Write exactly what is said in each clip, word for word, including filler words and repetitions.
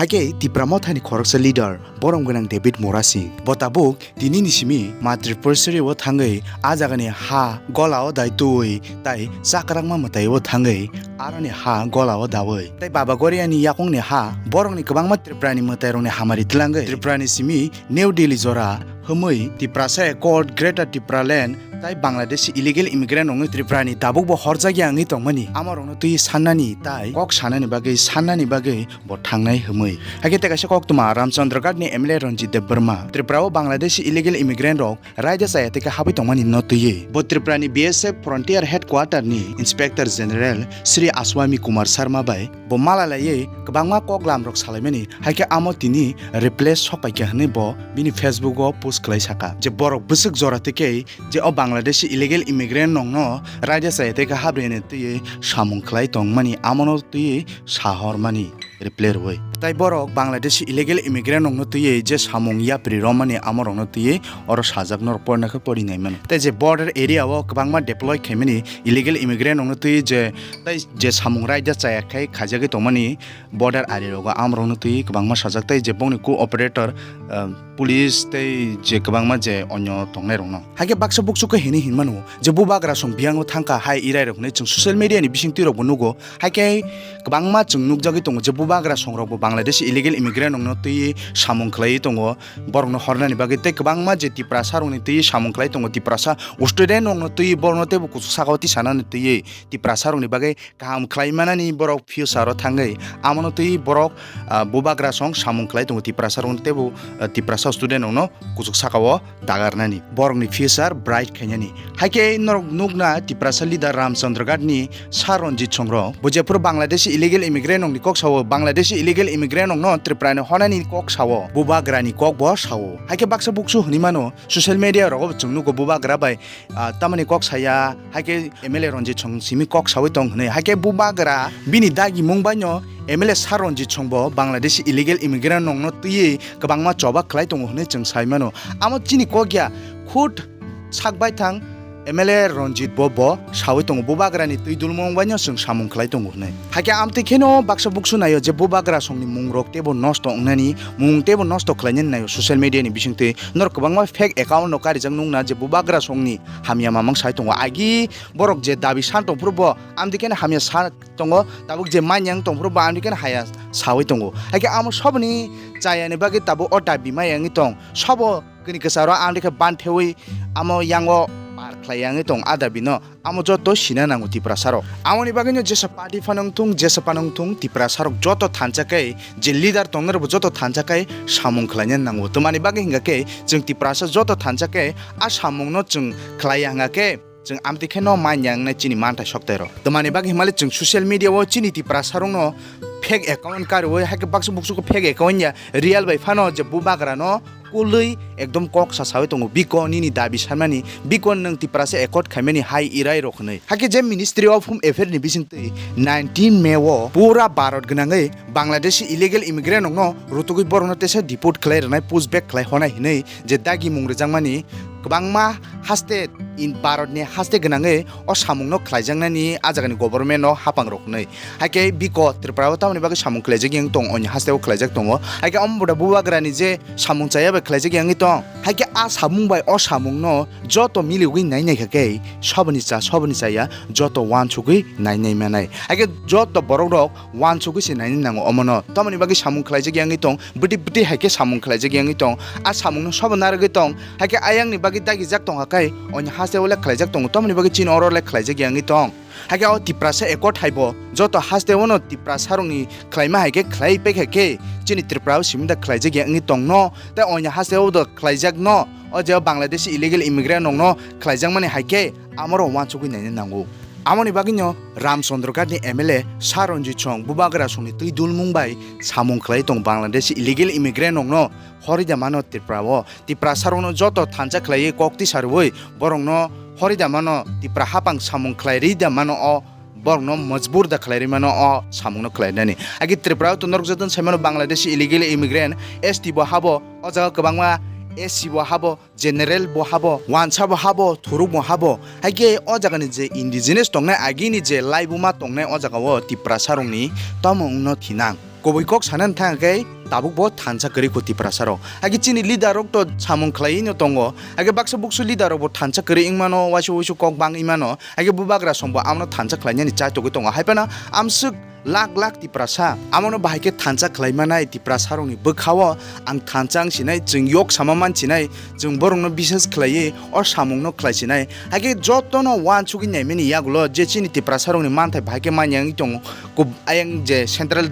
Hakhe Tipra Mothani khoroksa leader borom gwnang David Murasing bo tabuk tinini simi Matripurshari o thangwi a jagani ha gola o dai twi tai chakrakma mwtai o thangwi aroni ha gola o dawi tai Baba Goriani yakungni ha borokni kwbangma Tripurani mwtairokni hamari twlangwi Tripurani simi New Delhi jora hwmwi Tiprasa Accord, Greater Tipraland tai Bangladeshi illegal immigrant rokno Tripurani tabukbo horjakya wngwi tongmani amorokno twi sannani tai kok sanani bagwi sannani bagwi bo thangnai hwmwi. Hakhe tei kaisa koktwma Ramchandra Ghat ni M L A Ranjit Debbarma Tripura o Bangladeshi illegal immigrant rok raida chaya tei khe habwi tongmani no twiwi bo Tripura ni B S F Frontier Headquarter ni Inspector General Shri Aswami Kumar Sharma bai bo mala laiwi kwbangma koklam rok salaimani, hakhe amo tini replace sok paikha hwnwi bo bini Facebook o post khlai saka je borok bwswk jora twi khe je o Bangladeshi illegal immigrant rokno raida chaya tei khe habwi hwnwi twiwi samung khlai tongmani amono twiwi sahormani reply rwui. Tai borok Bangladeshi illegal immigrant rokno twiwi je samung yapri romani amorokno twiwi oro sajak norok porna khe pori nai mano. Tai je border area o kwbangma deploy khaimani illegal immigrant rokno twiwi je tai je samung raida chaya khai khaijagwi tongmani border ari rogo amorokno twiwi kwbangma sajak tai je bongni co-operator, ah, police tei je kwbangma je onyo tongnai rokno. Hakhe baksa buksu khe hini hinmano je bubagra song biyango thangkha hai irai rok hinwi chwng social media ni bising twi rokbo nugo. Hakhe kwbangma chwng nukjagwi tongo je bubagra songrokbo Bangladeshi illegal immigrant rokno twiwi samung khlaiwi tongo, borokno hornani bagwi tei kwbangma je Tiprasa rokni twiwi samung khlai tongo, Tiprasa student rokno twiwi borokno teibo kuchuk sakao tisanani twiwi Tiprasa rokni bagwi kaham khlai manani borok future o thangwi amono twiwi borok, ah, bubagra song samung khlai tongo, Tiprasa rokno teibo, ah, Tiprasa student rokno kuchuk sakao dagarnani, borokni future bright khainani. Hakhe norok nukna Tiprasa leader Ramchandra Ghat ni Sir Ranjit Song rok, bo jephuru Bangladeshi illegal immigrant rokni kok sao, Bangladeshi illegal immigrant rokno Tripura ni honani kok sao, bubagra ni kok bo sao. Hakhe baksa buksu hwnwi mano, social media rogo bo chwng nugo bubagra bai, ah, tamani kok saya, hakhe M L A Ranjit Song simi kok sawi tong hwnwi. Hakhe bubagra bini dagimung baino M L A Sir Ranjit Song bo Bangladeshi illegal immigrant rokno twiwi kwbangma choba khlai tongo hwnwi chwng sai mano. Amo chini kok ya, khud sak baithang M L A Ranjit bo, bo sawi tongo, bubagrani twi dulmung baino chwng samung khlai tongo hwnwi. Hakhe amtwi kheno baksa buksu naio je bubagra songni mungrok teibo nosto wngnani, mung teibo nosto khlainani naio social media ni bisingtwi. Norok kwbangma fake account no karijak nukna je bubagra songni hamya mamang sai tongo. Agi borok je dabi san tongphuru bo amtwi kheno hamya sa tongo, tabuk je manyang tongphuru bo amtwi kheno haya sawi tongo. Hakhe amo soboni chayani bagwi tabuk o dabi maya wngwi tong. Sobo kini kwcharo amtwi khe banthewi amo yango par khlai wngwi tong a dabi no. Amo joto sina nango Tiprasa rok. Amoni bagwi no jesa party phano wngthung, jesa phano wngthung, Tiprasa rok joto thansa khe je leader tongnai rok bo joto thansa khe samung khlaina nango. Twmani bagwi hingkha khe chwng Tiprasa joto thansa khe a samung no chwng khlaiya hingkha khe chwng amtwi khe no manya wngnai chini manthai soktai rok. Twmani bagwi himale chwng social media o chini Tiprasa rok no fake account kariwi, hakhe baksa buksu khe fake account ya, real bai phano je bubagra no kulwi ekdom kok sa sawi tongo, biko nini dabi sanmani, biko nwng Tiprasa accord khaimani hai irai rok hwnwi. Hakhe je Ministry of Home Affairs ni bisingtwi nineteen May o pura Bharat gwnangwi Bangladeshi illegal immigrant rokno rutugwi borokno teisa deport khlai rwnai, push back khlai honai hwnwi je dagimung rwjakmani kwbangma haste in Bharat ni haste gwnangwi o samung no khlaijaknani a jagani government no hapang rok hwnwi. Hakhe biko Tripura o tamoni bagwi samung khlaijak yang tong, oni haste o khlaijak tongo. Hakhe omo boda bubagra ni je samung chaya bai khlaijak yang tong. Hakhe a samung bai o samung no joto miligwi nai nai kha khe soboni cha, soboni chaya joto wansugwi nai nai manai. Hakhe joto borok rok wansugwi se naina nango omono. Tamoni bagwi samung khlaijak yangwi tong, bwtwi bwtwi hai khe samung khlaijak yangwi tong. A samungno sobo narwgwi tong, hai khe ayangni bagwi dagijak tong hakai, oni haste o le khlaijak tongo, tamoni bagwi chini oro le khlaijak yangwi tong. Hai khe o Tiprasa accord hai bo joto haste o no Tiprasa rokni khlaima hai khe khlai paikha khe chini Tripura o simi da khlaijak yangwi tong no, tei oni haste o do khlaijak no. O je o Bangladeshi illegal immigrant rokno khlaijakmani hai khe amoro wansugwi naina nango. Amoni bagwino Ramchandra Ghat ni M L A Sir Ranjit Song bubagra songni twi dulmung bai samung khlai tong Bangladeshi illegal immigrant rokno horida mano Tripura o. Tiprasa rokno joto thansa khlaiwi kok tisa rwui borokno horida mano Tripura hapang samung khlai rida mano o. Borokno majbur da khlai rwi mano o samungno khlai nani. Agi Tripura o to norok joto sai mano Bangladeshi illegal immigrant, S T bo habo, o jaga kwbangma A C bo habo, general bo habo, wansa bo habo, thuruk bo habo. Haikhe o jagani je indigenous tongnai, agini je laibuma tongnai o jagao Tiprasa rokni tamo wngno thinang. Kubui kok sanani thang khe tabuk bo thansa kwrwi kho Tiprasa rok. Haikhe chini leader rok to samung khlaiwi no tongo. Haikhe baksa buksu leader rok bo thansa kwrwi wngmano, waisa wuisu kok bang wngmano. Haikhe bubagra songbo amono thansa khlainani chaitogwi tongo. Haiphano amswk lakh lakh Tiprasa amono bahai khe thansa khlai manai Tiprasa rokni bwkhao ang thansa wng sinai, chwng yok sama man sinai, chwng borokno bisas khlaiwi o samungno khlai sinai. Haikhe jotono wansugwi naimani yagulo je chini Tiprasa rokni manthai bahai khe manya wngwi tongo. Kub-, ayang je central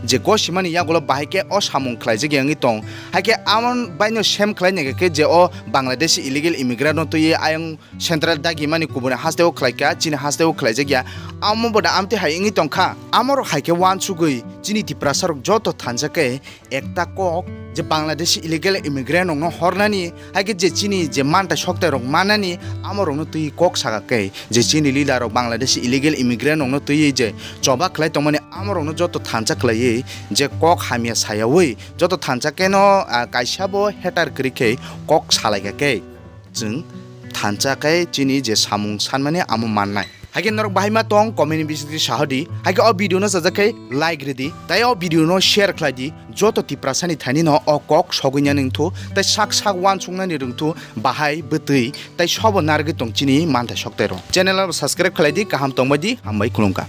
je gosimani yagulo bahai khe o samung khlaijak ya wngwi tong. Haikhe amon baino sem khlai nai khe je o Bangladeshi illegal immigrant no twiwi ayang central dagimani kubuni hasteo khlaikha, chini hasteo khlaijak ya. Amo boda amtwi hai wngwi tongkha. Amorok hai khe wansugwi chini Tiprasa rok joto thansa khe ekta kok je Bangladeshi illegal immigrant rokno hornani, haikhe je chini je mantai soktai rok manani, amorokno twi kok saka khe je chini leader rok Bangladeshi illegal immigrant rokno twiwi je choba khlai tongmani, amorokno joto thansa khlaiwi je kok hamya sayawi joto thansa khe no, ah, kaisa bo hater kwrwi khe kok salaikha khe. Chwng thansa khe chini je samung sanmani amo mannai. Haikhe norok bahai ma tong comment ni bisingtwi sahodi. Haikhe o video no sajak khe like ridi. Tai o video no share khlai di. Joto Tiprasa ni thani no o kok sogwi nani wngthu. Tai sak sak wansuknani rwngthu bahai bwtwi. Tai sobo narwgwi tong chini manthai soktai rok. Channel no subscribe khlai di, kaham tongbai di, hambai khulumkha.